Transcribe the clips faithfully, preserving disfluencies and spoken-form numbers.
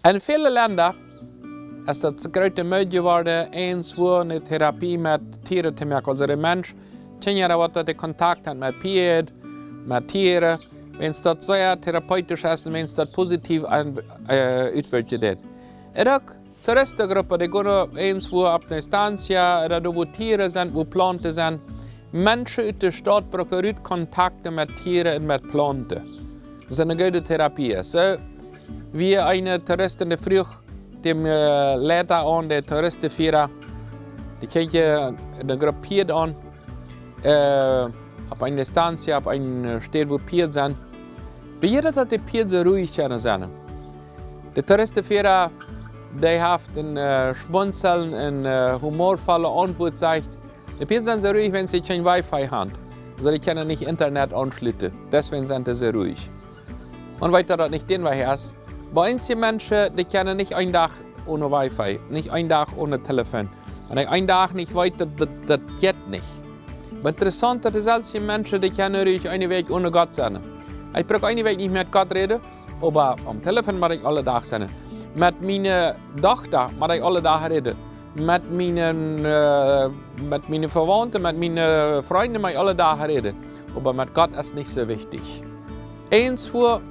En väle Lenda es daut groote Mood jeworden, eenswua ne Therapie met Tieren to moaken. Aulsoo de Mensch, Kjinja, waut daut de Kontakt han met Pieed, met Tieren, wiels daut sea therapeutisch es un wiels daut positiv aun, äh, utwirkjen deit. Un uk Touristengruppen, dee gonen eenswua opp ne Estancia, ooda doa wua Tieren sent, wua Plaunten sent. Menschen ut de Staut brucken rut Kontakte met Tieren un met Plaunten. Daut es eene goode Therapie. Soo, wia een Tourist, dee fruach däm, äh, Leida aun, de Touristenfiera, dee kjikjt ne Grupp Pieed aun, äh, opp eene Estancia, opp eene Städ, wua Pieed sent. Woo jeit daut, daut de Pieed soo ruhich kjennen sennen? De Touristenfiera, dee haft een, äh, Schmunzeln un, äh, humorvolle Auntwuat, sajcht: "De Pieed sent soo ruhich, wiels see kjeen Wi-Fi han. Aulsoo dee kjennen nich Internet aunschluten. Deswäajen sent dee soo ruhich." Maun weet, daut daut nich dän Wajch es. Oba eenje Menschen, dee kjennen nich een Dach one Wi-Fi, nich een Dach one Telefon. Wan ekj een Dach nich weet, daut, daut, daut jeit nich. Oba interessaunt, daut de selwje Menschen, dee kjennen ruhich eene Wäakj one Gott sennen. Ekj bruk eene Wäakj nich met Gott räden, oba aum Telefon mott ekj aule Dach sennen. Met miene Dochta mott ekj aule Dach räden. Met miene, äh, met miene Vewaunte, met miene Frind mott ekj aule Dach räden. Oba met Gott es nich soo wichtich. Eenswua,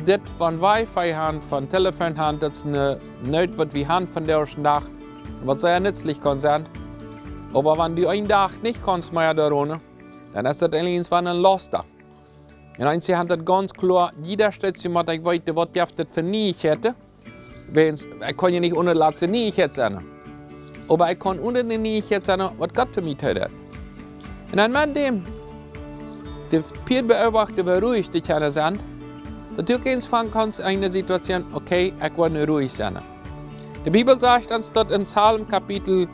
dit von Wi-Fi han, von Telefon han, daut es een Noot, waut wie han vondoag dän Dach, waut sea nutzlich kaun sennen. Oba wan du een Dach nich kaust mea doaronen, dan es daut eenswua een Lasta. Un eenje han daut gaunz kloa, jieda Städ, see mott ekj weeten, waut jeft daut fa Nieichkjeiten. Wiels, ekj kaun je nich one latste Nieichkjeit sennen. Oba ekj kaun one de Nieichkjeit sennen, waut Gott to mie deed. Un dan met däm, de Pieed beobachten, woo ruhich dee kjennen sennen, daut du uk eenswua kaust en eene Situation, okay, ekj woa nu ruhich sennen. De Bibel sajcht ons daut en Psalm Kapitel,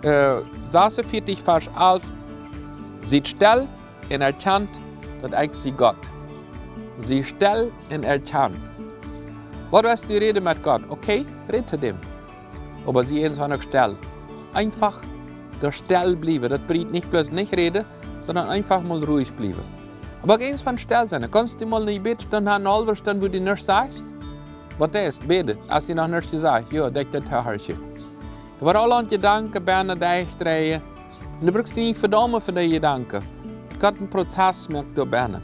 äh, sasuntwintich, Varsch alf: "Siet stell un erkjant, daut ekj sie Gott." Sie stell un erkjan. Waut es dee Räd met Gott? Okay, räd to däm. Oba sie eenswua uk stell. Eefach doa stell bliewen. Daut bediet nich bloos nich räden, sonda eefach mol ruhich bliewen. Oba uk eenswua stell sennen. Kaust du mol nich bäden, dan eene haulwe Stund, wua du nuscht sajchst? Waut es, bäden, aus du noch nuscht jesajcht hast? Jo, denkj daut, Harrje. Doa woaren aule Jedanken bennen derchdreien. Un du brukst die nich vedaumen fa dee Jedanken. Gott een Prozess moakt doa bennen.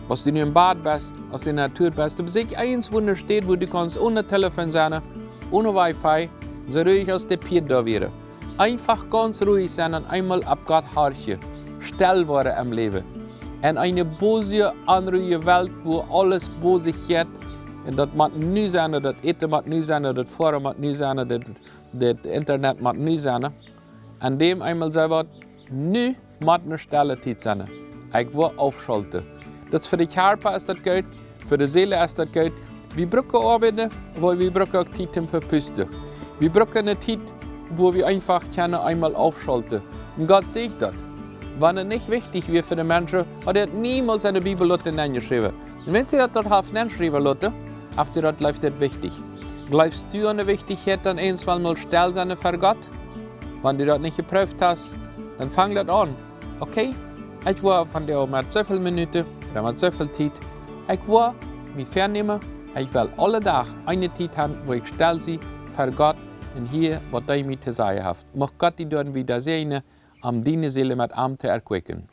Aus du nu em Bad best, aus du en de Natua best, du best eenswua ne Städ, wua du kaust one Telefon sennen, one Wi-Fi, soo ruhich aus de Pieed doa wieren. Eefach gaunz ruhich sennen un eemol opp Gott horchen. Stell woaren em Läwen. En eene bosje, onruhje Welt, wua aules bosich jeit. Un daut mott nu sennen, daut Äten mott nu sennen, daut Foaren mott nu sennen, daut, daut Internet mott nu sennen. Aun däm eemol saj: "Waut, nu mott ne stelle Tiet sennen. Ekj woa aufschalten." Daut es fa de Kjarpa es daut goot, fa de Seel es daut goot. Wie brucken Oabeit, oba wie brucken uk Tiet toom vepusten. Wie brucken ne Tiet, wua wie eefach kjennen eemol aufschalten. Un Gott sajcht daut. Wan et nich wichtich wia fa de Menschen, haud hee daut niemols en de Bibel loten nenjeschräwen. Un wan hee daut doa haft nenjeschräwen loten, haft hee daut, jleew ekj, daut wichtich. Jleefst du aun de Wichtichkjeit, daut eenswua mol stell sennen fa Gott? Wan du daut nich jeprooft hast, dan fang daut aun. Okay, ekj woa vondoag met sooväl Minuten, ooda met sooväl Tiet, ekj woa mie vänämen, ekj well aule Dach eene Tiet han, wua ekj stell sie fa Gott un hia, waut hee mie to sajen haft. Mucht Gott die doarenn wada säajnen, om diene Seel met am to erquicken.